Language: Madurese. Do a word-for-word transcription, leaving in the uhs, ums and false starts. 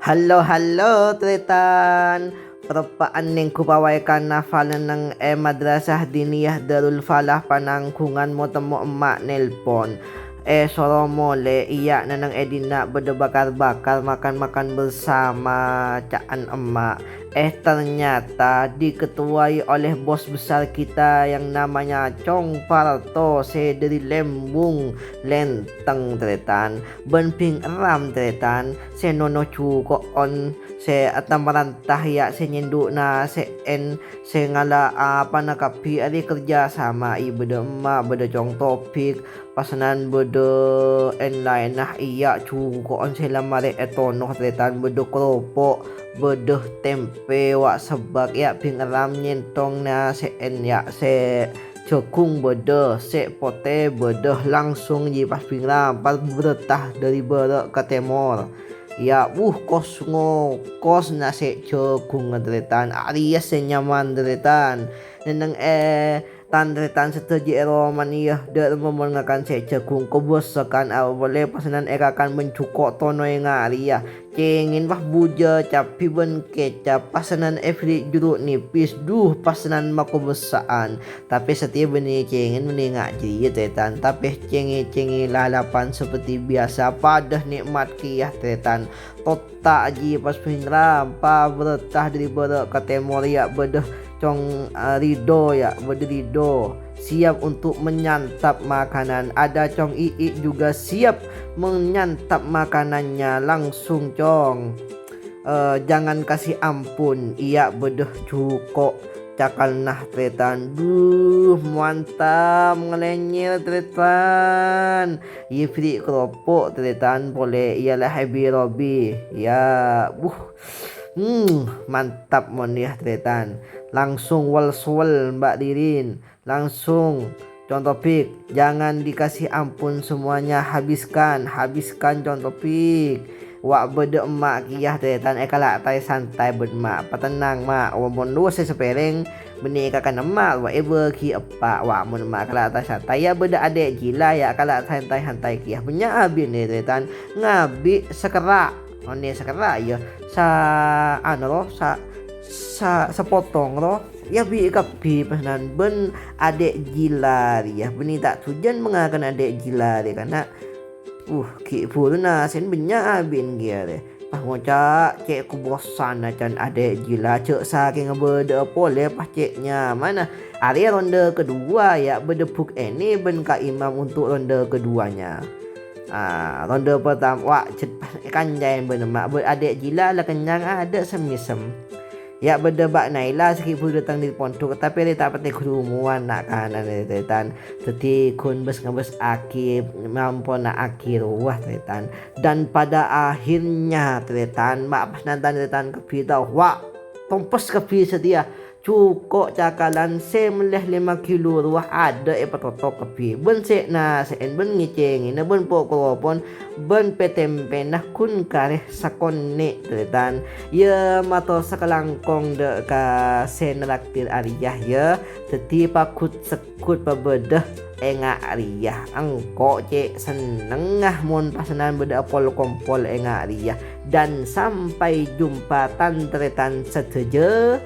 Halo, halo, tarètan. Parappa'an nèngghu pawaèkanna falenneng è Madrasah Diniyah Darul Falah Pananggungan mo-temmo emma' nelpon. Èsoro molè, iyâ, nenneng è dinna' bâdâ bakar-bakar, makan-makan bersama, ca'an emma'. Eh, ternyata diketuai oleh bos besar kita yang namanya Cong Parto sè dâri Lembung Lenteng, tarètan. Bân Bhing Eram, tarètan, sè nono juko'on, sè atamaranta, yâ, sè nyèndhu' nasè'èn, sè ngala' apana kabbhi arè kerja sama, iyâ, bâdâ emma', bâdâ Cong Topik, pasennan bâdâ èn-laènna, iyâ, juko'on sè la marè ètono, tarètan, bâdâ keropo', bâdâ tempe, wa' sebbâk, yâ, Bhing Eram nyèntong nasè'èn, yâ, sè jhâghung bâdâ, sè potè bâdâ, langsung jiyâ pas Bhing Eram pas bârâtta dâri bârâ' ka tèmor. Yâ, wuh, kos-ngokos nasè' jhâghungnga, tarètan. Arèya sè nyaman, tarètan. Nenneng è tan-tarètan sadhâjâ è romana, iyâ, dâ' remma mon ngakan sè' jhâghung, kobâsa kan, apa polè pasennan èkakan bân juko' tono ènga' rèya. Cèngèn, wah, bujâ, cabbhi bân kecap, pasennan èbherri' juru' nèpis, dhu, pasennan makobâsa'an. Tapè satèya bânnè cèngèn bânnè nga' jârèya, tarètan. Tapè cèngè-cèngè lalapan seperti biasa, padâ nè'mat kèya, tarètan. Totta' jiyâ pas Bhing Eram pas bârâtta dâri bârâ' ka tèmor, yâ, bâdâ Cong, eh, Ridho, yâ, bâdâ Ridho. Siap untuk menyantap makanan. Ada Cong I'i juga siap menyantap makanannya langsung, Cong. Eh, jangan kasih ampun, iyâ, bâdâ juko' cakalna, tarètan. Duh, mantap, ngalènyèr, tarètan. Iyâ, bherri' keropo', tarètan, polè, iyâ, la happy robi. Yâ, buh. Hmm, mantap mon, yâ, tarètan. Langsung wèl-sowèl, Mbak Ririn. Langsung, Cong Topik, jangan dikasih ampun semuanya, habiskan, habiskan, Cong Topik. Wa' bâdâ emma' kèya, tarètan, èkala'ataè santai bân emma'. Patennang, Ma', mon lu sè sapèrèng, bânnè èkakan emma', wa' èbâghi eppa', wa' mon emma' èkala'ataè santai, yâ, bâdâ adè' jila, yâ, èkala'ataè santai-santai kèya. Bânnya' abinè, tarètan, ngabi' sakerra'. Onè sakerra', yâ, sa-, anu, ro, sa-, sa-, sapotong, ro. Yâ, bi' kabbhi pasennan bân adè' jila rèya. Bânnè ta' dhujân mangakan adè' jila rè, kana'. Uh, ghi' buru nasè'èn bânnya' abin kèya rè. Pas ngoca', cè' kobâsana can adè' jila, jâ' sakènga bâdâ'â polè, pas cè' nyamana. Arèya ronde kedua, yâ, bâdâ buk ènè bân Ka' Imam untuk ronde keduanya. Ah, ronde pertama, wa', jhât pas èkancaèn bân emma', bân adè' jila la kennyang, adâ' sem-mèsem. Yâ, bâdâ Mbak Naila sè ghi' buru dâteng dâri pondhuk, tapè rè ta' patè ghârumowan na'-kana' rè, tarètan. Dâddhi ghun bâs-ngabâsaghi, mampona'aghi rowa, tarètan. Dan pada akhirnya, tarètan, ma' pas nantan, tarètan, kabbhi tao, wa', tompes kabbhi satèya. Juko' cakalan sè mellè lèma kilo rowa adâ' èpatotok kabbhi. Bân sè nasè'èn, bân ngècèngèna, bân po'-kropon, bân pè-tempèna ghun karè sakonè', tarètan. Yâ, mator sakalangkong dâ' ka sè nraktir arèya, yâ. Dâddhi paghut-segghut pabâdâ ènga' rèya. Engko' cè' sennengnga mon pasennan bâdâ apol-kompol ènga' rèya. Dan sampai jumpa, tan-tarètan sadhâjâ.